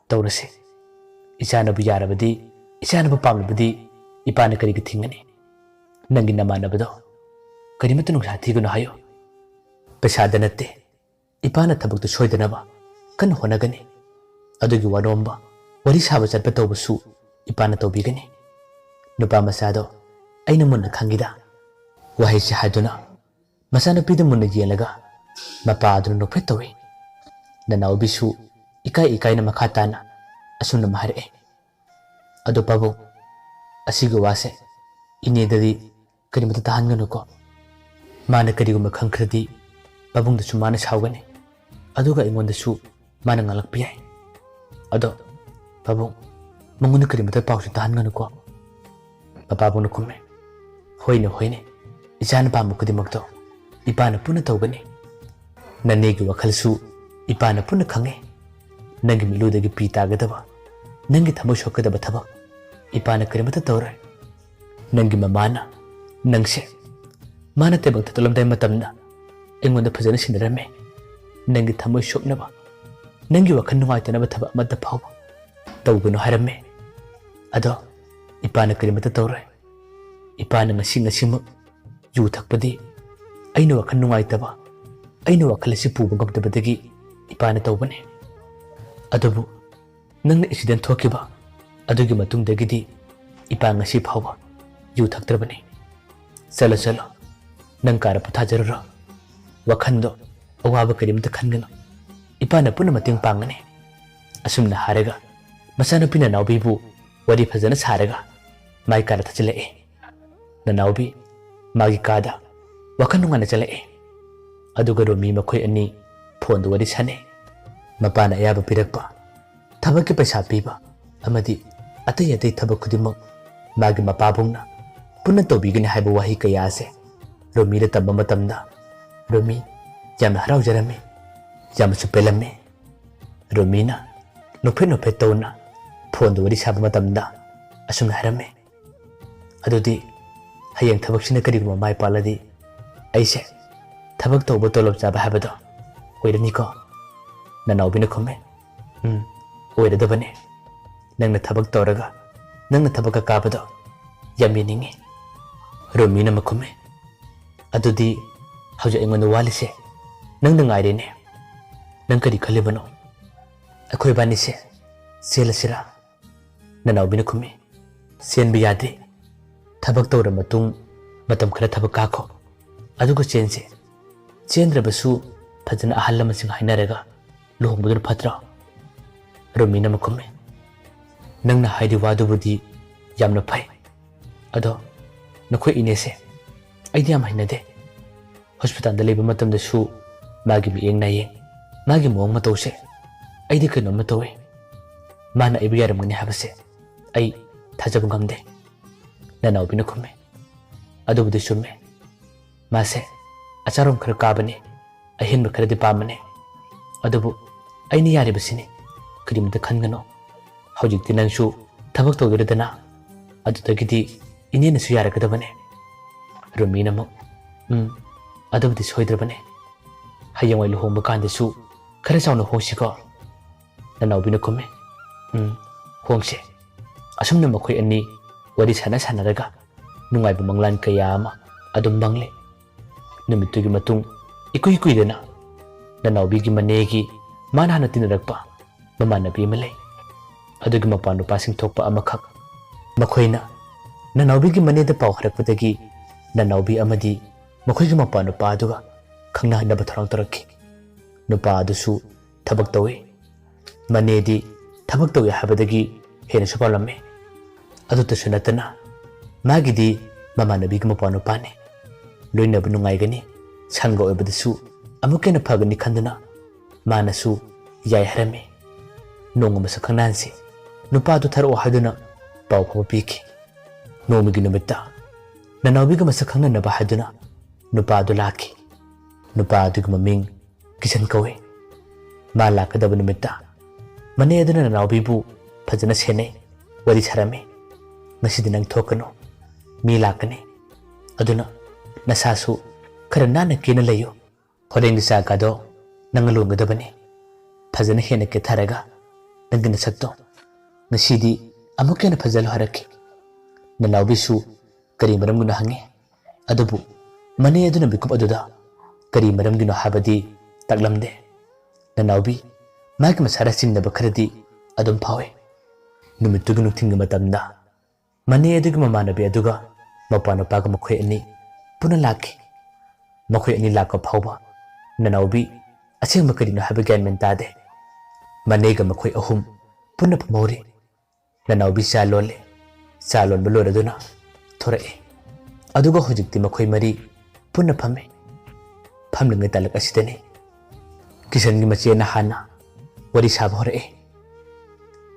ꯇꯧꯔꯁꯤ꯫ ꯏꯆꯥꯅꯕꯨ ꯌꯥꯔꯕꯗꯤ, ꯏꯆꯥꯅꯕꯨ ꯄꯥꯝꯂꯕꯗꯤ ꯏꯄꯥꯅ ꯀꯔꯤꯒꯤ ꯊꯤꯡꯒꯅꯤ? ꯅꯪꯒꯤ ꯅꯃꯥꯟꯅꯕꯗꯣ ꯀꯔꯤꯃꯠꯇ ꯅꯨꯡꯁꯥ ꯊꯤꯒꯅꯨ ꯍꯥꯏꯌꯨ꯫" ꯄꯩꯁꯥꯗ ꯅꯠꯇꯦ, ꯏꯄꯥꯅ ꯊꯕꯛꯇꯨ ꯁꯣꯏꯗꯅꯕ ꯀꯟꯅ ꯍꯣꯠꯅꯒꯅꯤ꯫ ꯑꯗꯨꯒꯤ ꯋꯥꯅꯣꯝꯕ, ꯋꯥꯔꯤ ꯁꯥꯕ ꯆꯠꯄ ꯇꯧꯕꯁꯨ ꯏꯄꯥꯅ ꯇꯧꯕꯤꯒꯅꯤ꯫ ꯅꯨꯄꯥ ꯃꯆꯥꯗꯣ ꯑꯩꯅ ꯃꯨꯟꯅ ꯈꯪꯉꯤꯗ꯫ ꯋꯥꯍꯩꯁꯤ ꯍꯥꯏꯗꯨꯅ ꯃꯆꯥꯅꯨꯄꯤꯗ ꯃꯨꯟꯅ ꯌꯦꯡꯂꯒ ꯃꯄꯥ ꯑꯗꯨꯅ ꯅꯣꯛꯐꯦꯠ ꯇꯧꯏ꯫ ꯅꯅꯥꯎꯕꯤꯁꯨ ꯏꯀꯥꯏ ꯏꯀꯥꯏꯅ ꯃꯈꯥ ꯇꯥꯅ ꯑꯁꯨꯝꯅ ꯍꯥꯏꯔꯛꯑꯦ, "ꯑꯗꯣ ꯄꯥꯕꯨꯡ, ꯑꯁꯤꯒꯤ ꯋꯥꯁꯦ ꯏꯅꯦꯗꯗꯤ ꯀꯔꯤꯃꯇ ꯇꯥꯍꯟꯒꯅꯨꯀꯣ꯫ ꯃꯥꯅ ꯀꯔꯤꯒꯨꯝꯕ ꯈꯪꯈ꯭ꯔꯗꯤ ꯄꯥꯕꯨꯡꯗꯁꯨ ꯃꯥꯅ ꯁꯥꯎꯒꯅꯤ, ꯑꯗꯨꯒ ꯑꯩꯉꯣꯟꯗꯁꯨ ꯃꯥꯅ ꯉꯥꯡꯂꯛꯄ ꯌꯥꯏ꯫ ꯑꯗꯣ ꯄꯥꯕꯨꯡ, ꯃꯉꯣꯟꯗ ꯀꯔꯤꯃꯇ ꯄꯥꯎꯁꯨ ꯇꯥꯍꯟꯒꯅꯨꯀꯣ꯫" ꯃꯄꯥꯕꯨꯡꯅ ꯈꯨꯝꯃꯦ, "ꯍꯣꯏꯅꯦ, ꯍꯣꯏꯅꯦ, ꯏꯆꯥꯅ ꯄꯥꯝꯕ ꯈꯨꯗꯤꯡꯃꯛꯇꯣ ꯏꯄꯥꯅ ꯄꯨꯟꯅ ꯇꯧꯒꯅꯤ꯫ ꯅꯅꯦꯒꯤ ꯋꯥꯈꯜꯁꯨ ꯏꯄꯥꯅ ꯄꯨꯟꯅ ꯈꯪꯉꯦ꯫ ꯅꯪꯒꯤ ꯃꯤꯠꯂꯨꯗꯒꯤ ꯄꯤ ꯇꯥꯒꯗꯕ, ꯅꯪꯒꯤ ꯊꯃꯣꯏ ꯁꯣꯛꯀꯗꯕ ꯊꯕꯛ ꯏꯄꯥꯅ ꯀꯔꯤꯃꯇ ꯇꯧꯔꯣꯏ꯫ ꯅꯪꯒꯤ ꯃꯃꯥꯅ ꯅꯪꯁꯦ ꯃꯥꯅ ꯇꯥꯏꯕꯪ ꯊꯥꯗꯣꯛꯂꯝꯗꯥꯏ ꯃꯇꯝꯗ ꯑꯩꯉꯣꯟꯗ ꯐꯖꯅ ꯁꯤꯟꯅꯔꯝꯃꯦ꯫ ꯅꯪꯒꯤ ꯊꯃꯣꯏ ꯁꯣꯛꯅꯕ, ꯅꯪꯒꯤ ꯋꯥꯈꯜ ꯅꯨꯡꯉꯥꯏꯇꯅꯕ ꯊꯕꯛ ꯑꯃꯠꯇ ꯐꯥꯎꯕ ꯇꯧꯒꯅꯨ ꯍꯥꯏꯔꯝꯃꯦ꯫ ꯑꯗꯣ ꯏꯄꯥꯅ ꯀꯔꯤꯃꯇ ꯇꯧꯔꯣꯏ꯫ ꯏꯄꯥꯅ ꯉꯁꯤ ꯉꯁꯤꯃꯛ ꯌꯨ ꯊꯛꯄꯗꯤ ꯑꯩꯅ ꯋꯥꯈꯜ ꯅꯨꯡꯉꯥꯏꯇꯕ, ꯑꯩꯅ ꯋꯥꯈꯜ ꯑꯁꯤ ꯄꯨꯕ ꯉꯝꯗꯕꯗꯒꯤ ꯏꯄꯥꯅ ꯇꯧꯕꯅꯦ꯫ ꯑꯗꯨꯕꯨ ꯅꯪꯅ ꯑꯦꯛꯁꯤꯗꯦꯟ ꯊꯣꯛꯈꯤꯕ ꯑꯗꯨꯒꯤ ꯃꯇꯨꯡꯗꯒꯤꯗꯤ ꯏꯄꯥ ꯉꯁꯤ ꯐꯥꯎꯕ ꯌꯨ ꯊꯛꯇ꯭ꯔꯕꯅꯤ꯫ ꯆꯠꯂꯣ, ꯆꯠꯂꯣ, ꯅꯪ ꯀꯥꯗ ꯄꯣꯊꯥꯖꯔꯨꯔꯣ꯫ ꯋꯥꯈꯜꯗꯣ ꯑꯋꯥꯕ ꯀꯔꯤꯝꯇ ꯈꯟꯒꯅꯨ꯫ ꯏꯄꯥꯅ ꯄꯨꯟꯅ ꯃꯇꯦꯡ ꯄꯥꯡꯒꯅꯤ꯫" ꯑꯁꯨꯝꯅ ꯍꯥꯏꯔꯒ ꯃꯆꯥꯅꯨꯄꯤ ꯅꯅꯥꯎꯕꯤꯕꯨ ꯋꯥꯔꯤ ꯐꯖꯅ ꯁꯥꯔꯒ ꯃꯥꯏ ꯀꯥꯗ ꯊꯥꯖꯤꯜꯂꯛꯑꯦ꯫ ꯅꯅꯥꯎꯕꯤ ꯃꯥꯒꯤ ꯀꯥꯗ ꯋꯥꯈꯜ ꯅꯨꯡꯉꯥꯏꯅ ꯆꯠꯂꯛꯑꯦ꯫ ꯑꯗꯨꯒ ꯔꯣꯃꯤ ꯃꯈꯣꯏ ꯑꯅꯤ ꯐꯣꯟꯗ ꯋꯥꯔꯤ ꯁꯥꯟꯅꯩ꯫ ꯃꯄꯥꯅ ꯑꯌꯥꯕ ꯄꯤꯔꯛꯄ ꯊꯕꯛꯀꯤ ꯄꯩꯁꯥ ꯄꯤꯕ ꯑꯃꯗꯤ ꯑꯇꯩ ꯑꯇꯩ ꯊꯕꯛ ꯈꯨꯗꯤꯡꯃꯛ ꯃꯥꯒꯤ ꯃꯄꯥꯕꯨꯡꯅ ꯄꯨꯟꯅ ꯇꯧꯕꯤꯒꯅꯤ ꯍꯥꯏꯕ ꯋꯥꯍꯩ ꯀꯌꯥ ꯑꯁꯦ ꯔꯣꯃꯤꯗ ꯇꯝꯕ ꯃꯇꯝꯗ ꯔꯣꯃꯤ ꯌꯥꯝꯅ ꯍꯔꯥꯎꯖꯔꯝꯃꯤ, ꯌꯥꯝꯅꯁꯨ ꯄꯦꯜꯂꯝꯃꯤ꯫ ꯔꯣꯃꯤꯅ ꯅꯣꯛꯐꯦꯠ ꯅꯣꯛꯐꯦꯠ ꯇꯧꯅ ꯐꯣꯟꯗ ꯋꯥꯔꯤ ꯁꯥꯕ ꯃꯇꯝꯗ ꯑꯁꯨꯝꯅ ꯍꯥꯏꯔꯝꯃꯤ, "ꯑꯗꯨꯗꯤ ꯍꯌꯦꯡ ꯊꯕꯛꯁꯤꯅ ꯀꯔꯤꯒꯨꯝꯕ ꯃꯥꯏ ꯄꯥꯛꯂꯗꯤ ꯑꯩꯁꯦ ꯊꯕꯛ ꯇꯧꯕ ꯇꯣꯂꯣꯞ ꯆꯥꯕ ꯍꯥꯏꯕꯗꯣ ꯑꯣꯏꯔꯅꯤꯀꯣ?" ꯅꯅꯥꯎꯕꯤꯅ ꯈꯨꯝꯃꯦ, "ꯎꯝ, ꯑꯣꯏꯔꯗꯕꯅꯦ꯫ ꯅꯪꯅ ꯊꯕꯛ ꯇꯧꯔꯒ ꯅꯪꯅ ꯊꯕꯛ ꯀꯥꯕꯗꯣ ꯌꯥꯝ ꯌꯦꯡꯅꯤꯡꯉꯤ꯫" ꯔꯣꯃꯤꯅ ꯑꯃꯨꯛ ꯈꯨꯝꯃꯦ, "ꯑꯗꯨꯗꯤ ꯍꯧꯖꯤꯛ ꯑꯩꯉꯣꯟꯗ ꯋꯥꯠꯂꯤꯁꯦ ꯅꯪꯗ ꯉꯥꯏꯔꯦꯅꯦ꯫ ꯅꯪ ꯀꯔꯤ ꯈꯜꯂꯤꯕꯅꯣ? ꯑꯩꯈꯣꯏ ꯏꯕꯥꯅꯤꯁꯦ ꯆꯦꯜꯂꯁꯤꯔꯥ?" ꯅꯅꯥꯎꯕꯤꯅ ꯈꯨꯝꯃꯤ꯫ "ꯆꯦꯟꯕ ꯌꯥꯗꯦ꯫ ꯊꯕꯛ ꯇꯧꯔ ꯃꯇꯨꯡ ꯃꯇꯝ ꯈꯔ ꯊꯕꯛ ꯀꯥꯈꯣ, ꯑꯗꯨꯒ ꯆꯦꯟꯁꯦ꯫ ꯆꯦꯟꯗ꯭ꯔꯕꯁꯨ ꯐꯖꯅ ꯑꯍꯜ ꯂꯃꯟꯁꯤꯡ ꯍꯥꯏꯅꯔꯒ ꯂꯨꯍꯣꯡꯕꯗꯨꯅ ꯐꯠꯇ꯭ꯔꯣ?" ꯔꯨꯃꯤꯅ ꯑꯃꯨꯛ ꯈꯨꯝꯃꯤ꯫ "ꯅꯪꯅ ꯍꯥꯏꯔꯤ ꯋꯥꯗꯨꯕꯨꯗꯤ ꯌꯥꯝꯅ ꯐꯩ꯫ ꯑꯗꯣ ꯅꯈꯣꯏ ꯏꯅꯦꯁꯦ ꯑꯩꯗꯤ ꯌꯥꯝ ꯍꯩꯅꯗꯦ꯫ ꯍꯣꯁꯄꯤꯇꯥꯜꯗ ꯂꯩꯕ ꯃꯇꯝꯗꯁꯨ ꯃꯥꯒꯤ ꯃꯤꯠꯌꯦꯡ ꯅꯥꯌꯦꯡ, ꯃꯥꯒꯤ ꯃꯑꯣꯡ ꯃꯇꯧꯁꯦ ꯑꯩꯗꯤ ꯀꯩꯅꯣꯝꯃ ꯇꯧꯏ꯫ ꯃꯥꯅ ꯑꯩꯕꯨ ꯌꯥꯔꯝꯒꯅꯤ ꯍꯥꯏꯕꯁꯦ ꯑꯩ ꯊꯥꯖꯕ ꯉꯝꯗꯦ꯫" ꯅꯅꯥꯎꯕꯤꯅ ꯈꯨꯝꯃꯤ꯫ "ꯑꯗꯨꯕꯨꯗꯤ ꯆꯨꯝꯃꯦ꯫ ꯃꯥꯁꯦ ꯑꯆꯥꯔꯣꯝ ꯈꯔ ꯀꯥꯕꯅꯤ, ꯑꯍꯦꯟꯕ ꯈꯔꯗꯤ ꯄꯥꯝꯕꯅꯤ꯫ ꯑꯗꯨꯕꯨ ꯑꯩꯅ ꯌꯥꯔꯤꯕꯁꯤꯅꯤ, ꯀꯔꯤꯃꯇ ꯈꯟꯒꯅꯨ꯫ ꯍꯧꯖꯤꯛꯇꯤ ꯅꯪꯁꯨ ꯊꯕꯛ ꯇꯧꯗꯣꯔꯦꯗꯅ, ꯑꯗꯨꯗꯒꯤꯗꯤ ꯏꯅꯦꯅꯁꯨ ꯌꯥꯔꯛꯀꯗꯕꯅꯤ꯫" ꯔꯨꯃꯤꯅ ꯑꯃꯨꯛ, "ꯎꯝ, ꯑꯗꯨꯕꯨꯗꯤ ꯁꯣꯏꯗ꯭ꯔꯕꯅꯤ꯫ ꯍꯌꯦꯡꯋꯥꯏ ꯂꯨꯍꯣꯡꯕ ꯀꯥꯟꯗꯁꯨ ꯈꯔ ꯆꯥꯎꯅ ꯍꯣꯡꯁꯤꯀꯣ?" ꯅꯅꯥꯎꯕꯤꯅ ꯈꯨꯝꯃꯤ꯫ "ꯎꯝ, ꯍꯣꯡꯁꯦ꯫" ꯑꯁꯨꯝꯅ ꯃꯈꯣꯏ ꯑꯅꯤ ꯋꯥꯔꯤ ꯁꯥꯟꯅ ꯁꯥꯟꯅꯔꯒ ꯅꯨꯡꯉꯥꯏꯕ ꯃꯪꯂꯥꯟ ꯀꯌꯥ ꯑꯃ ꯑꯗꯨꯝ ꯃꯪꯂꯦ꯫ ꯅꯨꯃꯤꯠꯇꯨꯒꯤ ꯃꯇꯨꯡ ꯏꯀꯨꯏ ꯀꯨꯏꯗꯅ ꯅꯅꯥꯎꯕꯤꯒꯤ ꯃꯅꯦꯒꯤ ꯃꯥꯅ ꯍꯥꯟꯅ ꯇꯤꯟꯅꯔꯛꯄ ꯃꯃꯥꯟꯅꯕꯤ ꯑꯃ ꯂꯩ꯫ ꯑꯗꯨꯒꯤ ꯃꯄꯥ ꯅꯨꯄꯥꯁꯤꯡ ꯊꯣꯛꯄ ꯑꯃꯈꯛ꯫ ꯃꯈꯣꯏꯅ ꯅꯅꯥꯎꯕꯤꯒꯤ ꯃꯅꯦꯗ ꯄꯥꯎ ꯍꯥꯏꯔꯛꯄꯗꯒꯤ ꯅꯅꯥꯎꯕꯤ ꯑꯃꯗꯤ ꯃꯈꯣꯏꯒꯤ ꯃꯄꯥ ꯅꯨꯄꯥ ꯑꯗꯨꯒ ꯈꯪꯅꯍꯟꯅꯕ ꯊꯧꯔꯥꯡ ꯇꯧꯔꯛꯈꯤ꯫ ꯅꯨꯄꯥ ꯑꯗꯨꯁꯨ ꯊꯕꯛ ꯇꯧꯏ꯫ ꯃꯅꯦꯗꯤ ꯊꯕꯛ ꯇꯧꯏ ꯍꯥꯏꯕꯗꯒꯤ ꯍꯦꯟꯅꯁꯨ ꯄꯥꯝꯂꯝꯃꯤ꯫ ꯑꯗꯨꯇꯁꯨ ꯅꯠꯇꯅ ꯃꯥꯒꯤꯗꯤ ꯃꯃꯥꯟꯅꯕꯤꯒꯤ ꯃꯄꯥ ꯅꯨꯄꯥꯅꯤ꯫ ꯂꯣꯏꯅꯕ ꯅꯨꯡꯉꯥꯏꯒꯅꯤ, ꯁꯪꯒ ꯑꯣꯏꯕꯗꯁꯨ ꯑꯃꯨꯛꯀ ꯍꯦꯟꯅ ꯐꯒꯅꯤ ꯈꯟꯗꯨꯅ ꯃꯥꯅꯁꯨ ꯌꯥꯏ ꯍꯥꯏꯔꯝꯃꯤ꯫ "ꯅꯣꯡꯃ ꯃꯁꯛ ꯈꯪꯅꯍꯟꯁꯤ, ꯅꯨꯄꯥꯗꯨ ꯊꯥꯔꯛꯑꯣ" ꯍꯥꯏꯗꯨꯅ ꯄꯥꯎ ꯐꯥꯎꯕ ꯄꯤꯈꯤ꯫ ꯅꯣꯡꯃꯒꯤ ꯅꯨꯃꯤꯠꯇ ꯅꯅꯥꯎꯕꯤꯒ ꯃꯁꯛ ꯈꯪꯅꯅꯕ ꯍꯥꯏꯗꯨꯅ ꯅꯨꯄꯥ ꯑꯗꯨ ꯂꯥꯛꯈꯤ꯫ ꯅꯨꯄꯥ ꯑꯗꯨꯒꯤ ꯃꯃꯤꯡ ꯀꯤꯁꯟ ꯀꯧꯏ꯫ ꯃꯥ ꯂꯥꯛꯀꯗꯕ ꯅꯨꯃꯤꯠꯇ ꯃꯅꯦ ꯑꯗꯨꯅ ꯅꯅꯥꯎꯕꯤꯕꯨ ꯐꯖꯅ ꯁꯦꯟꯅꯩ, ꯋꯥꯔꯤ ꯁꯥꯔꯝꯃꯤ꯫ "ꯉꯁꯤꯗꯤ ꯅꯪ ꯊꯣꯛꯀꯅꯨ, ꯃꯤ ꯂꯥꯛꯀꯅꯤ꯫ ꯑꯗꯨꯅ ꯅꯁꯥꯁꯨ ꯈꯔ ꯅꯥꯟꯅ ꯀꯦꯅ ꯂꯩꯌꯨ꯫ ꯍꯣꯔꯦꯟꯒꯤ ꯆꯥꯛ ꯑꯗꯣ ꯅꯪꯅ ꯂꯣꯟꯒꯗꯕꯅꯤ꯫ ꯐꯖꯅ ꯍꯦꯟꯅ ꯀꯦꯊꯔꯒ ꯅꯪꯒꯤ ꯅꯁꯛꯇꯣ ꯉꯁꯤꯗꯤ ꯑꯃꯨꯛꯀ ꯍꯦꯟꯅ ꯐꯖꯍꯜꯂꯨ" ꯍꯥꯏꯔꯛꯈꯤ꯫ ꯅꯅꯥꯎꯕꯤꯁꯨ ꯀꯔꯤ ꯃꯔꯝꯒꯤꯅꯣ ꯍꯪꯉꯤ꯫ ꯑꯗꯨꯕꯨ ꯃꯅꯦ ꯑꯗꯨꯅ ꯃꯤꯀꯨꯞ ꯑꯗꯨꯗ ꯀꯔꯤ ꯃꯔꯝꯒꯤꯅꯣ ꯍꯥꯏꯕꯗꯤ ꯇꯥꯛꯂꯝꯗꯦ꯫ ꯅꯅꯥꯎꯕꯤ ꯃꯥꯒꯤ ꯃꯁꯥꯗ ꯆꯤꯡꯅꯕ ꯈꯔꯗꯤ ꯑꯗꯨꯝ ꯐꯥꯎꯏ꯫ ꯅꯨꯃꯤꯠꯇꯨꯒꯤ ꯅꯨꯡꯊꯤꯜꯒꯤ ꯃꯇꯝꯗ ꯃꯅꯦ ꯑꯗꯨꯒꯤ ꯃꯃꯥꯟꯅꯕꯤ ꯑꯗꯨꯒ ꯃꯄꯥ ꯅꯨꯄꯥꯒ ꯃꯈꯣꯏ ꯑꯅꯤ ꯄꯨꯟꯅ ꯂꯥꯛꯈꯤ꯫ ꯃꯈꯣꯏ ꯑꯅꯤ ꯂꯥꯛꯄ ꯐꯥꯎꯕ ꯅꯅꯥꯎꯕꯤ ꯑꯁꯦꯡꯕ ꯀꯔꯤꯅꯣ ꯍꯥꯏꯕ ꯒ꯭ꯌꯥꯟ ꯃꯦꯟ ꯇꯥꯗꯦ꯫ ꯃꯅꯦꯒ ꯃꯈꯣꯏ ꯑꯍꯨꯝ ꯄꯨꯟꯅ ꯐꯝꯍꯧꯔꯤ꯫ ꯅꯅꯥꯎꯕꯤ ꯆꯥ ꯂꯣꯜꯂꯦ꯫ ꯆꯥ ꯂꯣꯟꯕ ꯂꯣꯏꯔꯗꯨꯅ ꯊꯣꯔꯛꯑꯦ꯫ ꯑꯗꯨꯒ ꯍꯧꯖꯤꯛꯇꯤ ꯃꯈꯣꯏ ꯃꯔꯤ ꯄꯨꯟꯅ ꯐꯝꯃꯦ꯫ ꯐꯝꯂꯤꯉꯩ ꯇꯥꯂꯛ ꯑꯁꯤꯗꯅꯤ ꯀꯤꯁꯟꯒꯤ ꯃꯆꯦꯅ ꯍꯥꯟꯅ ꯋꯥꯔꯤ ꯁꯥꯕ ꯍꯧꯔꯛꯑꯦ꯫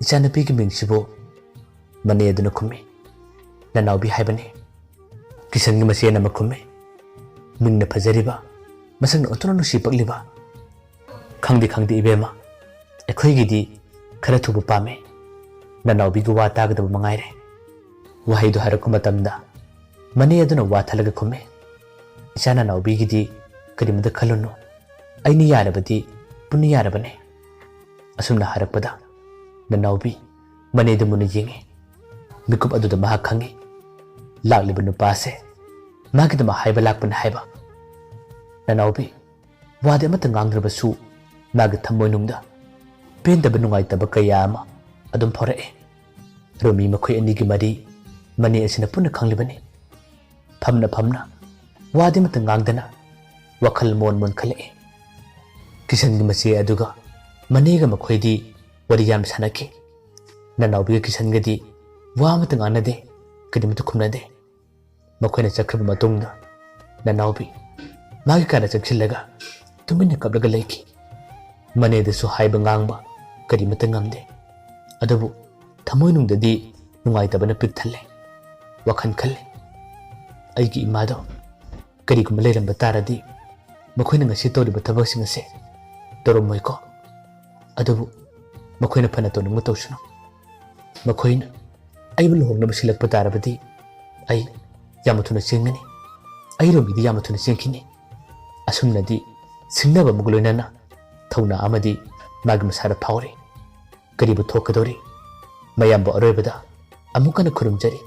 "ꯏꯆꯥꯅꯨꯄꯤꯒꯤ ꯃꯤꯡꯁꯤꯕꯨ?" ꯃꯅꯦ ꯑꯗꯨꯅ ꯈꯨꯝꯃꯤ꯫ "ꯅꯅꯥꯎꯕꯤ ꯍꯥꯏꯕꯅꯤ꯫" ꯀꯤꯁꯟꯒꯤ ꯃꯆꯦꯅ ꯑꯃ ꯈꯨꯝꯃꯤ꯫ "ꯃꯤꯡꯅ ꯐꯖꯔꯤꯕ, ꯃꯁꯛꯅ ꯑꯣꯟꯊꯣꯛꯅ ꯅꯨꯡꯁꯤ ꯄꯛꯂꯤꯕ꯫" "ꯈꯪꯗꯦ, ꯈꯪꯗꯦ ꯏꯕꯦꯝꯃ, ꯑꯩꯈꯣꯏꯒꯤꯗꯤ ꯈꯔ ꯊꯨꯕ ꯄꯥꯝꯃꯦ꯫ ꯅꯅꯥꯎꯕꯤꯒꯤ ꯋꯥ ꯇꯥꯒꯗꯕ ꯃꯉꯥꯏꯔꯦ꯫" ꯋꯥꯍꯩꯗꯨ ꯍꯥꯏꯔꯛꯄ ꯃꯇꯝꯗ ꯃꯅꯦ ꯑꯗꯨꯅ ꯋꯥ ꯊꯠꯂꯒ ꯈꯨꯝꯃꯤ꯫ "ꯏꯆꯥ ꯅꯅꯥꯎꯕꯤꯒꯤꯗꯤ ꯀꯔꯤꯃꯇ ꯈꯜꯂꯨꯅꯨ꯫ ꯑꯩꯅ ꯌꯥꯔꯕꯗꯤ ꯄꯨꯟꯅ ꯌꯥꯔꯕꯅꯦ꯫" ꯑꯁꯨꯝꯅ ꯍꯥꯏꯔꯛꯄꯗ ꯅꯅꯥꯎꯕꯤ ꯃꯅꯦꯗꯨ ꯃꯨꯟꯅ ꯌꯦꯡꯉꯤ꯫ ꯃꯤꯀꯨꯞ ꯑꯗꯨꯗ ꯃꯍꯥꯛ ꯈꯪꯉꯤ, ꯂꯥꯛꯂꯤꯕ ꯅꯨꯄꯥꯁꯦ ꯃꯥꯒꯤꯗꯃꯛ ꯍꯥꯏꯕ ꯂꯥꯛꯄꯅꯤ ꯍꯥꯏꯕ꯫ ꯅꯅꯥꯎꯕꯤ ꯋꯥꯗꯤ ꯑꯃꯠꯇ ꯉꯥꯡꯗ꯭ꯔꯕꯁꯨ ꯃꯥꯒꯤ ꯊꯃꯣꯏꯅꯨꯡꯗ ꯄꯦꯟꯗꯕ ꯅꯨꯡꯉꯥꯏꯇꯕ ꯀꯌꯥ ꯑꯃ ꯑꯗꯨꯝ ꯐꯥꯎꯔꯛꯑꯦ꯫ ꯔꯣꯃꯤ ꯃꯈꯣꯏ ꯑꯅꯤꯒꯤ ꯃꯔꯤ ꯃꯅꯦ ꯑꯁꯤꯅ ꯄꯨꯟꯅ ꯈꯪꯂꯤꯕꯅꯤ꯫ ꯐꯝꯅ ꯐꯝꯅ ꯋꯥꯗꯤ ꯑꯃꯠꯇ ꯉꯥꯡꯗꯅ ꯋꯥꯈꯜ ꯃꯣꯟ ꯃꯣꯟ ꯈꯜꯂꯛꯏ꯫ ꯀꯤꯁꯟꯒꯤ ꯃꯆꯦ ꯑꯗꯨꯒ ꯃꯅꯦꯒ ꯃꯈꯣꯏꯗꯤ ꯋꯥꯔꯤ ꯌꯥꯝ ꯁꯥꯟꯅꯈꯤ꯫ ꯅꯅꯥꯎꯕꯤꯒ ꯀꯤꯁꯟꯒꯗꯤ ꯋꯥ ꯑꯃꯠꯇ ꯉꯥꯡꯅꯗꯦ, ꯀꯔꯤꯃꯠꯇ ꯈꯨꯝꯅꯗꯦ꯫ ꯃꯈꯣꯏꯅ ꯆꯠꯈ꯭ꯔꯕ ꯃꯇꯨꯡꯗ ꯅꯅꯥꯎꯕꯤ ꯃꯥꯒꯤ ꯀꯥꯗ ꯆꯪꯁꯤꯜꯂꯒ ꯇꯨꯃꯤꯟꯅ ꯀꯞꯂꯒ ꯂꯩꯈꯤ꯫ ꯃꯅꯦꯗꯁꯨ ꯍꯥꯏꯕ ꯉꯥꯡꯕ ꯀꯔꯤꯃꯠꯇ ꯉꯝꯗꯦ꯫ ꯑꯗꯨꯕꯨ ꯊꯃꯣꯏꯅꯨꯡꯗꯗꯤ ꯅꯨꯡꯉꯥꯏꯇꯕꯅ ꯄꯤꯛ ꯊꯜꯂꯦ꯫ ꯋꯥꯈꯜ ꯈꯜꯂꯤ, "ꯑꯩꯒꯤ ꯏꯃꯥꯗꯣ ꯀꯔꯤꯒꯨꯝꯕ ꯂꯩꯔꯝꯕ ꯇꯥꯔꯗꯤ ꯃꯈꯣꯏꯅ ꯉꯁꯤ ꯇꯧꯔꯤꯕ ꯊꯕꯛꯁꯤꯡ ꯑꯁꯦ ꯇꯧꯔꯝꯃꯣꯏꯀꯣ꯫ ꯑꯗꯨꯕꯨ ꯃꯈꯣꯏꯅ ꯐꯅ ꯇꯧꯅꯤꯡꯕ ꯇꯧꯁꯅꯨ꯫ ꯃꯈꯣꯏꯅ ꯑꯩꯕꯨ ꯂꯨꯍꯣꯡꯅꯕ ꯁꯤꯜꯂꯛꯄ ꯇꯥꯔꯕꯗꯤ ꯑꯩ ꯌꯥꯝꯅ ꯊꯨꯅ ꯆꯦꯟꯒꯅꯤ꯫ ꯑꯩꯔꯣꯝꯒꯤꯗꯤ ꯌꯥꯝꯅ ꯊꯨꯅ ꯆꯦꯟꯈꯤꯅꯤ꯫" ꯑꯁꯨꯝꯅꯗꯤ ꯁꯤꯡꯅꯕ ꯑꯃꯒ ꯂꯣꯏꯅꯅ ꯊꯧꯅꯥ ꯑꯃꯗꯤ ꯃꯥꯒꯤ ꯃꯁꯥꯗ ꯐꯥꯎꯔꯤ꯫ ꯀꯔꯤꯕꯨ ꯊꯣꯛꯀꯗꯧꯔꯤ? ꯃꯌꯥꯝꯕꯨ ꯑꯔꯣꯏꯕꯗ ꯑꯃꯨꯛ ꯍꯟꯅ ꯈꯨꯔꯨꯝꯖꯔꯤ꯫